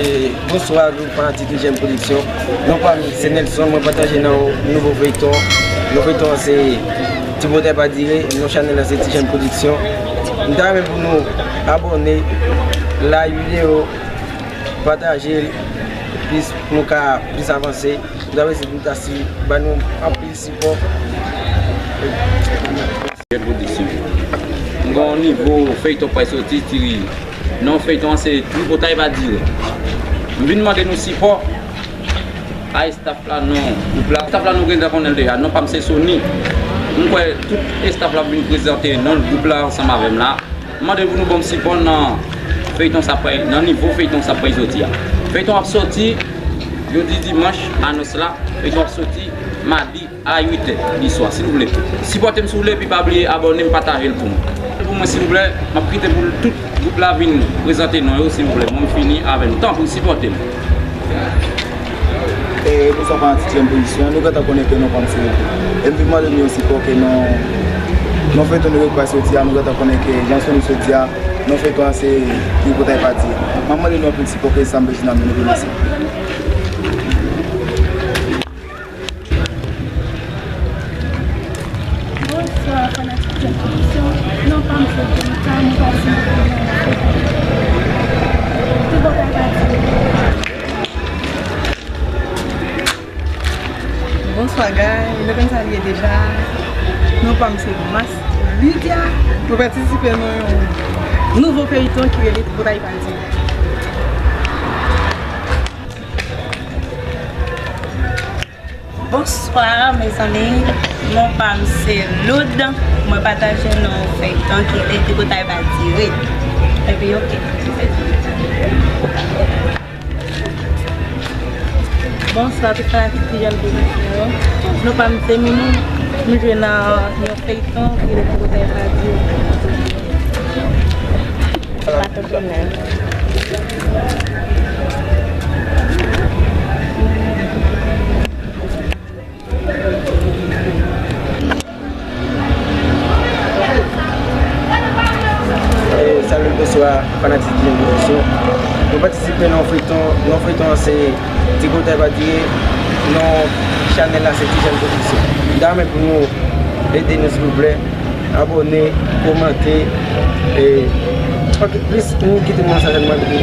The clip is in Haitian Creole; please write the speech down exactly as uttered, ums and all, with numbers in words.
E, bonswa, gwoup fanatik T J M Production. Non pa m se Nelson, mwen pataje nan yon nouvo feyton. Non feyton an se Ti Botay Pa Dire, non chanèl la se T J M Production. M ta renmen pou nou abòne, like videyo, pataje l, plis pou nou ka plis avanse. M ta renmen si nou ta si ba nou anpil sipò. Jèn Pwodiksyon. M gen yon nouvo feyton k pral soti, ti, non feyton an se Tripotay Pa Dire. M vin mande nou sipò a estaf la, non gwoup la. Estaf la nou gentan konnen l deja, non pa m se Sony. M kwè tout estaf la ap vin prezante non gwoup la ansanm avè m la. M mande pou nou ban m sipò nan feyton sa pral, nan nouvo feyton sa pral soti a. Feyton ap soti jodi dimanch, anons la, feyton ap soti madi a uit è di swa, silvouplè. Sipòte m silvouplè, epi pa bliye abòne m, pataje l pou mwen. Pou mwen, silvouplè, m ap kite pou tout gwoup la vin prezante non yo, silvouplè. Mwen, m fini avè nou. Tanpri, sipòte m. E, bonswa, fanatik T J M Pwodiksyon. Nou gentan konnen ke non pa m se Redi. E m vin mande nou yon sipò ke non, non feyton nou yo k pral soti a, nou gentan konnen ke jan Sony sot di a, non feyton an se Tripotay Pa Dire. M ap mande nou anpil sipò, ke sa m bezwen nan men nou, mèsi. Bonswa, fanatik Jèn Pwodiksyon. Non pa m se Jenita, mwen pa di Ti Botay Pa Dire. Bonswa, guys. Nou konn sa l ye deja. Non pa m se Mas Lydia. Mwen patisipe nan yon nouvo feyton ki rele Ti Botay Pa Dire. Bonswa, mezanmi. Non pa m se Loud. Mwen pataje nan yon feyton ki rele Tripotay Pa Dire. Epi, oke. Bonswa, tout fanatik T J M Pwodiksyon yo. Non pa m se Mimi. M jwe nan yon feyton ki rele Tripotay Pa Dire. Pa t tounen. E, salut, bonswa, fanatik T J M Pwodiksyon. Nou patisipe nan feyton, non feyton an se Ti Botay Pa Dire, non chanèl la se T J M Pwodiksyon. M ta renmen pou nou ede nou, silvouplè. Abòne, kòmante, e, ok, plis nou kite mwen sa sèlman, epi